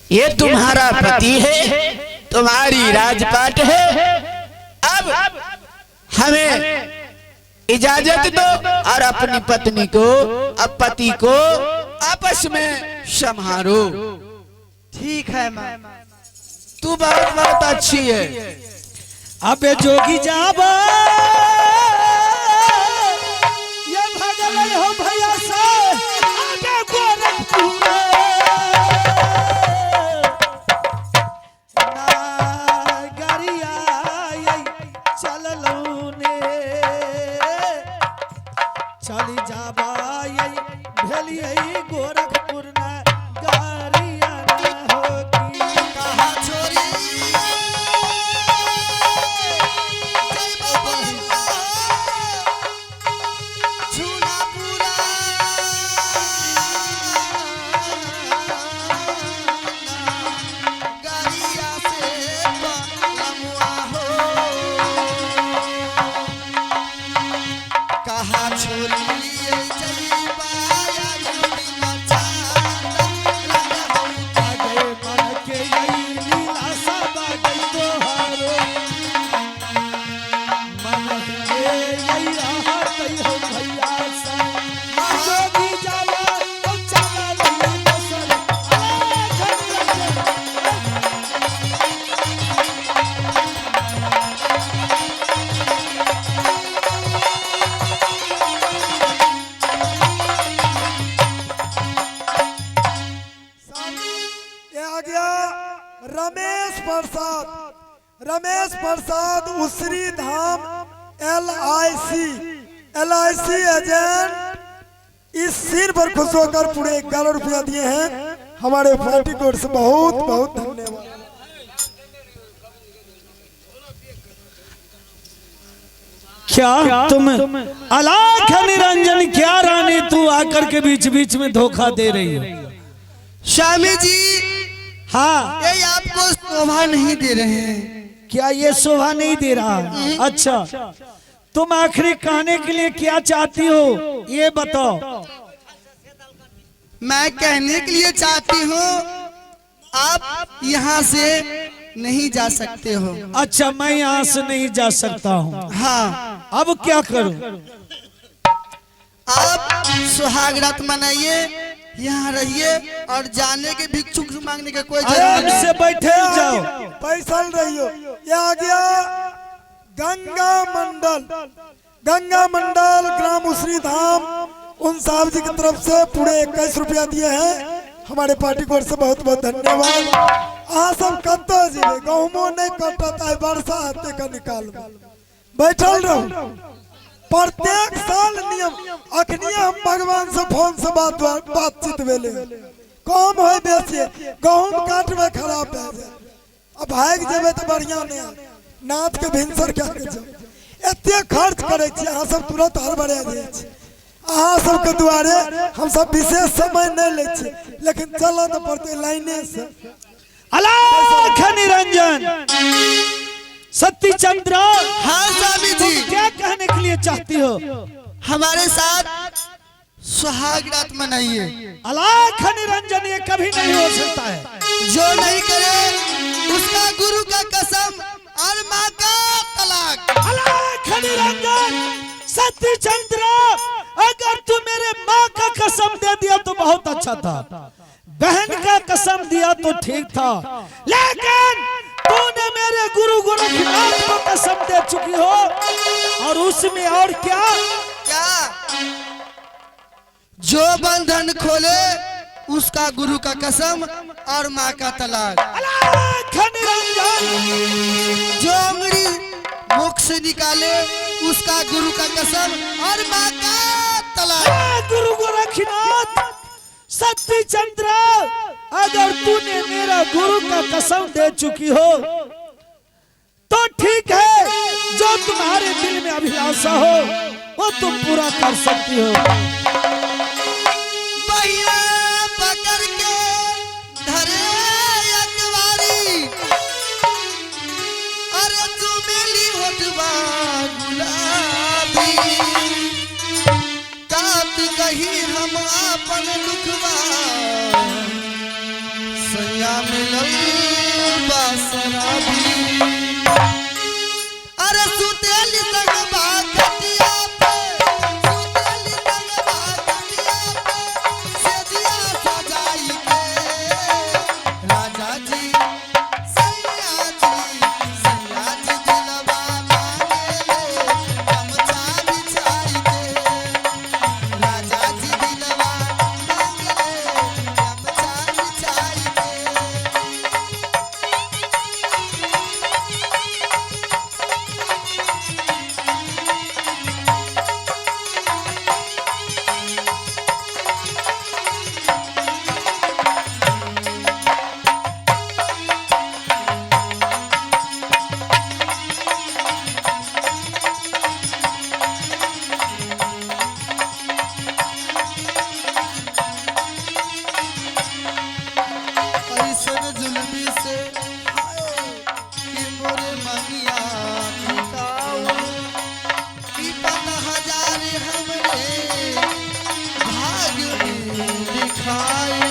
ये तुम्हारा पति है, तुम्हारी राजपाट है। अब हमें इजाजत दो और अपनी पत्नी को, अब पति को आपस में संहारो। ठीक है माँ। तू बहुत बहुत अच्छी है। अबे जोगी जाबा ये भगल हो भैया से अबे गोरखपुर नागरिया ये चललू ने चली जाबा ये भेलिए गोरखपुर नागरिया ना हो की। कहा छोरी जय बाबा झूला पूरा गरिया से पलमुआ हो। कहा छोरी जय बाया आगे मन के यही लीला सब गई तोहारो मन के यही रहत हो भैया से जोगी जावा तो चला लई बसर आ ये आ गया रमेश प्रसाद, रमेश प्रसाद उसरी धाम LIC agent इस सीन पर खुश होकर पूरे 11 रुपया दिए हैं हमारे पार्टी कोर्ट से। बहुत बहुत धन्यवाद। क्या तुम अलाख निरंजन, क्या रानी तू आकर के बीच बीच में धोखा दे रही हो? स्वामी जी हाँ, ये आपको शोभा नहीं दे रहे हैं। क्या ये शोभा नहीं दे रहा? अच्छा, तुम आखिरी कहने के लिए क्या चाहती हो ये बताओ। मैं कहने के लिए चाहती हूँ आप यहाँ से नहीं जा सकते हो। अच्छा, मैं यहाँ से नहीं जा सकता हूँ। हाँ, अब क्या करूँ? आप सुहागरात मनाइए, यहाँ रहिए और जाने के भिक्षुक मांगने का कोई जरूरत आराम नहीं। से बैठे जाओ। पैसल रहियो। ये आ गया गंगा मंडल, गंगा मंडल ग्राम उसरी धाम उन साहब जी की तरफ से पूरे 21 रुपया दिए हैं हमारे पार्टी को से। बहुत बहुत धन्यवाद। अहाँ सब कत जीवे, गहुमो नहीं कटत है, वर्षा आते का निकाल बैठल रहो। प्रत्येक साल नियम अखनी हम भगवान से फोन से बातचीत भेले, कम हो बेसी गहूम काटबे खराब भए जाए, अब भागि जेबै तऽ बढ़िया नहीं, नाथ के भिनसर क्या के जाओ। एते खर्च करै छी अहाँ सब, तुरंत हड़बड़ा जाइ छी। अहाँ सबके दुआरे हम सब विशेष समय नहीं लै छी, लेकिन चलऽ तऽ पड़तै लाइने से। अलाख निरंजन सत्य चंद्र। हाँ स्वामी जी, क्या कहने के लिए चाहती हो? हमारे साथ सुहाग रात मनाइए। अलाख निरंजन ये कभी नहीं हो सकता है। जो नहीं करे उसका गुरु का कसम और माँ का तलाक। अलाख निरंजन सत्य चंद्र, अगर तू मेरे माँ का कसम दे दिया तो बहुत अच्छा था, बहन का कसम दिया तो ठीक था, लेकिन तूने मेरे गुरु गोरखनाथ को कसम दे चुकी हो, और उसमें और क्या क्या जो बंधन खोले उसका गुरु का कसम और माँ का तलाक। अलाख निरंजन, जो अंगड़ी मुख से निकाले उसका गुरु का कसम और माँ का तलाक। गुरु गोरखनाथ सत्य चंद्र, अगर तूने मेरा गुरु का कसम दे चुकी हो तो ठीक है, जो तुम्हारे दिल में अभिलाषा हो वो तुम पूरा कर सकती हो। भैया पकड़ के धरे अकबारी, अरे तू मेरी होठवा गुलाबी, कात कही हम आपन दुखवा, सैया सैया मिलल बा शराबी। अरे सुतेली संग बागटिया पे, सुतेली संग बागटिया पे, सेजिया सजाई के। राजा जी सैया जी, सैया जी दिलवा मांगे ले गमछा बिछाई के। राजा जी दिलवा मांगे ले गमछा बिछाई के। ऐसन जुल्मी से हाय कि मोरे मंगिया पिताओ कि पता हजार हमरे भाग में लिखाए।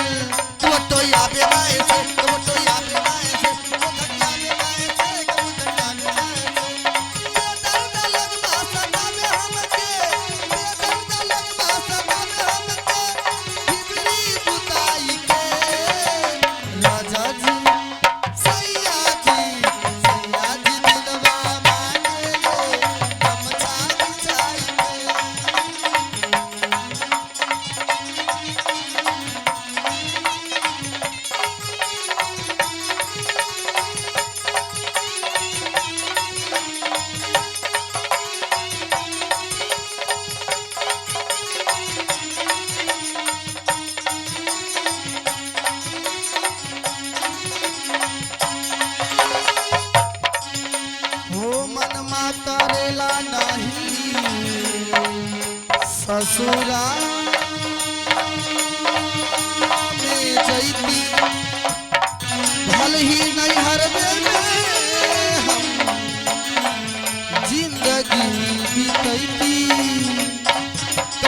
तू तो आबे बाए से, तू तो आबे बाए से, तू धनिया में बाए से, तू धनिया में बाए से। बेदर्द लगबा सतावे हमके, बेदर्द लगबा सतावे हमके, ढिबरी बुताई के। राजा जी सैया जी, सैया जी दिलवा मांगे ले गमछा बिछाई के। हो मनमा करेला नहीं ससुरा में जैती, भल ही नैहर में हम जिंदगी बीतैती।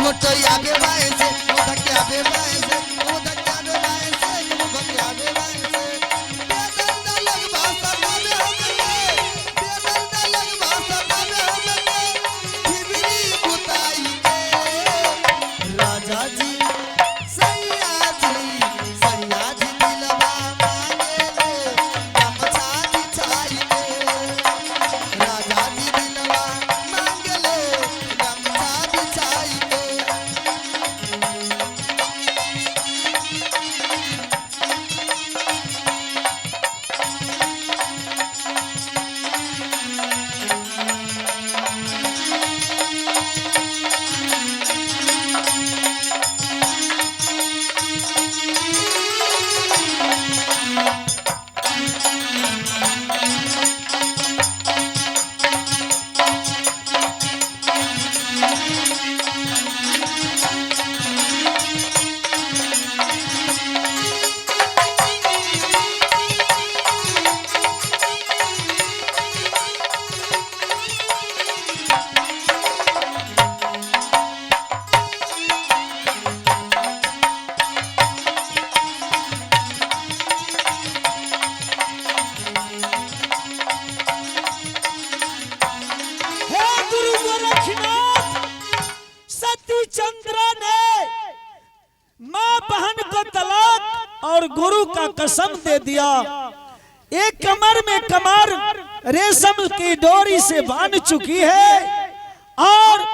वो तो आबे बाए से, वो धक्के आबे बाए से, वो धक्के आबे बाए से, वो धक्के आबे बाए से। बेदर्द लगबा सतावे हमके, बेदर्द लगबा सतावे हमके, ढिबरी बुताई के। राजा जी सैया जी, सैया जी दिलवा मांगे ले गमछा बिछाई के। राजा जी दिलवा मांगे ले गमछा बिछाई के। हे गुरु गोरखनाथ, सती चंद्रा ने माँ बहन को तलाक और गुरु का कसम दे दिया। एक कमर में कमर रेशम की डोरी से बांध चुकी है और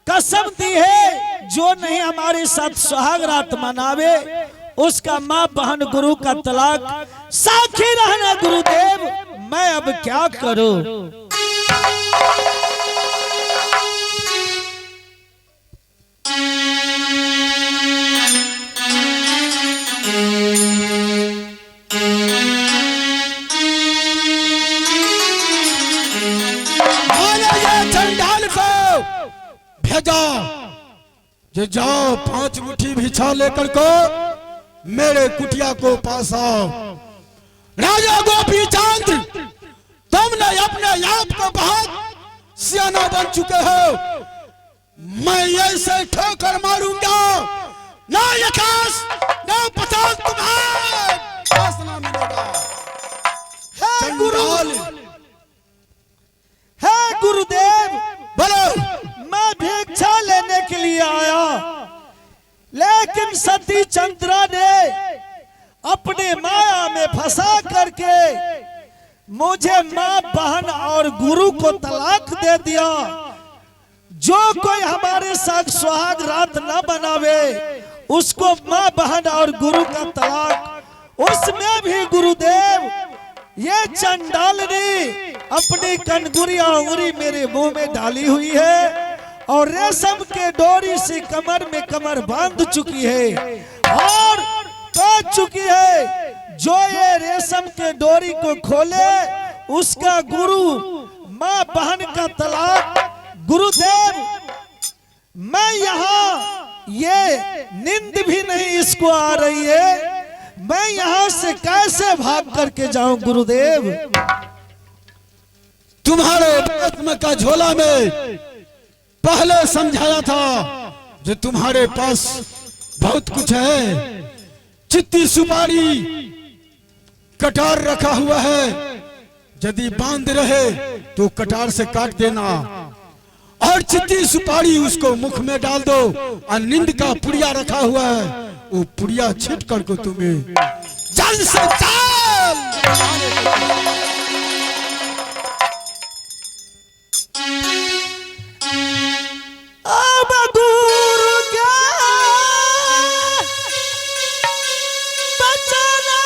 कसम दी है जो नहीं हमारे साथ सुहाग रात मनावे उसका माँ बहन गुरु का तलाक। साखी रहना गुरुदेव, मैं अब क्या करूं? मारे ये चंडाल को भेजा, जो जाओ 5 मुट्ठी भिक्षा लेकर को मेरे कुटिया को पास आओ। राजा गोपी चंद, तुमने अपने आप को बहुत सियाना बन चुके हो। मैं ऐसे ठोकर मारूंगा ना आकाश ना पताल तुम्हारे। पास ना मिलेगा। हे गुरु, चंडाल। हे गुरुदेव, बोलो। मैं भिक्षा लेने के लिए आया, लेकिन सती चंद्रा ने अपने माया में फंसा करके मुझे माँ बहन और गुरु को तलाक दे दिया। जो कोई हमारे साथ सुहाग रात न बनावे उसको माँ बहन और गुरु का तलाक। उसमें भी गुरुदेव ये चंडालनी अपनी कनगुरिया उंगली मेरे मुंह में डाली हुई है और रेशम के डोरी से कमर में कमर बांध चुकी है और कह चुकी है जो ये रेशम के डोरी को खोले उसका गुरु माँ बहन का तलाक। गुरुदेव मैं यहाँ ये नींद भी नहीं इसको आ रही है, मैं यहाँ से कैसे भाग करके जाऊं गुरुदेव? तुम्हारे भस्म का झोला में पहले समझाया था जो तुम्हारे पास बहुत कुछ है, चित्ती सुपारी कटार रखा हुआ है, यदि बांध रहे तो कटार से काट देना और चित्ती सुपारी उसको मुख में डाल दो और नींद का पुड़िया रखा हुआ है वो पुड़िया छीट करके तुम्हें जल से चाल। अब गुरु के बचना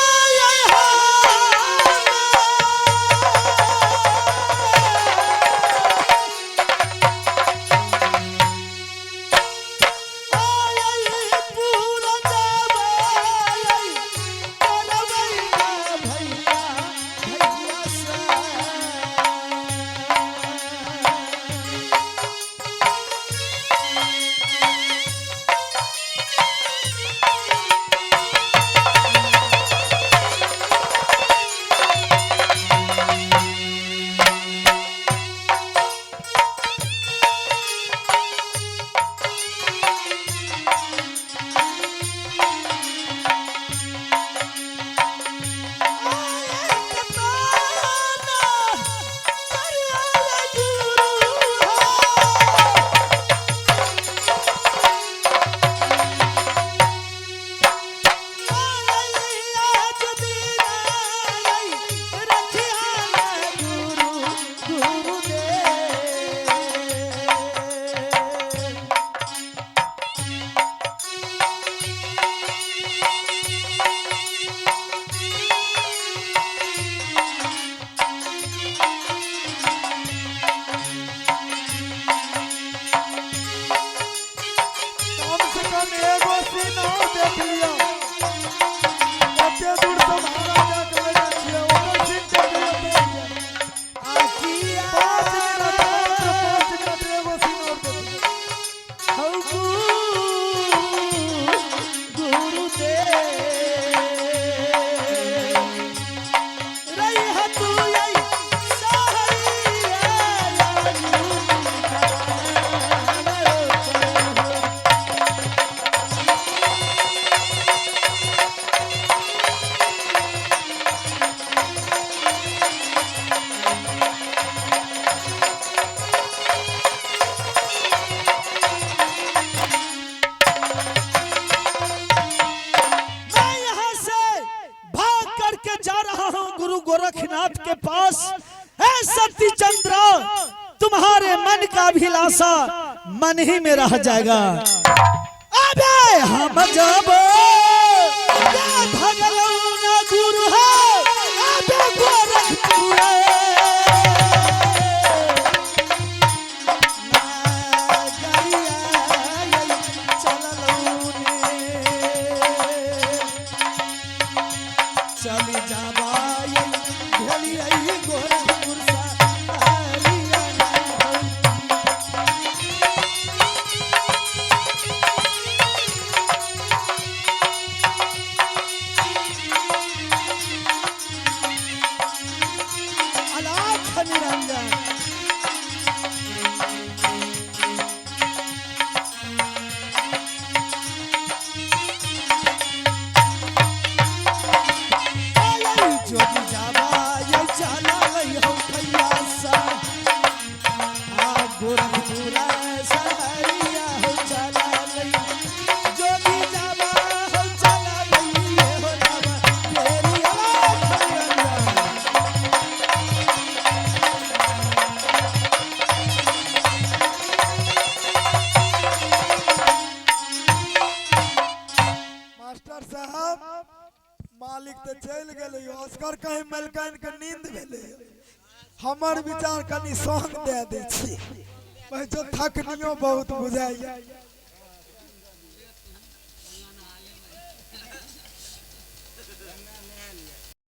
कम से कम एगो सीन और देख लिया। कते दूर से महाराजा के लड़का छियै, ओकर सीन के लिए देख लिया। 5 मिनट, मात्र 5 मिनट एगो सीन और देख लिया। मैं यहाँ से भाग करके जा रहा हूँ गुरु गोरखनाथ के पास। हे सती चंद्रा, तुम्हारे मन का अभिलाषा मन ही में रह जाएगा। अबे हम जब भगलौना गुरु है, अबे गोरखपुर चली जाबाई भेलियै गोरखपुर सा अलाख निरंजन। के चलि गेलै। असगर कहीं मलकाइन के नींद भेलै। हमर विचार कनि संग दए दै छी, पैसो थकनियो बहुत बुझाइया।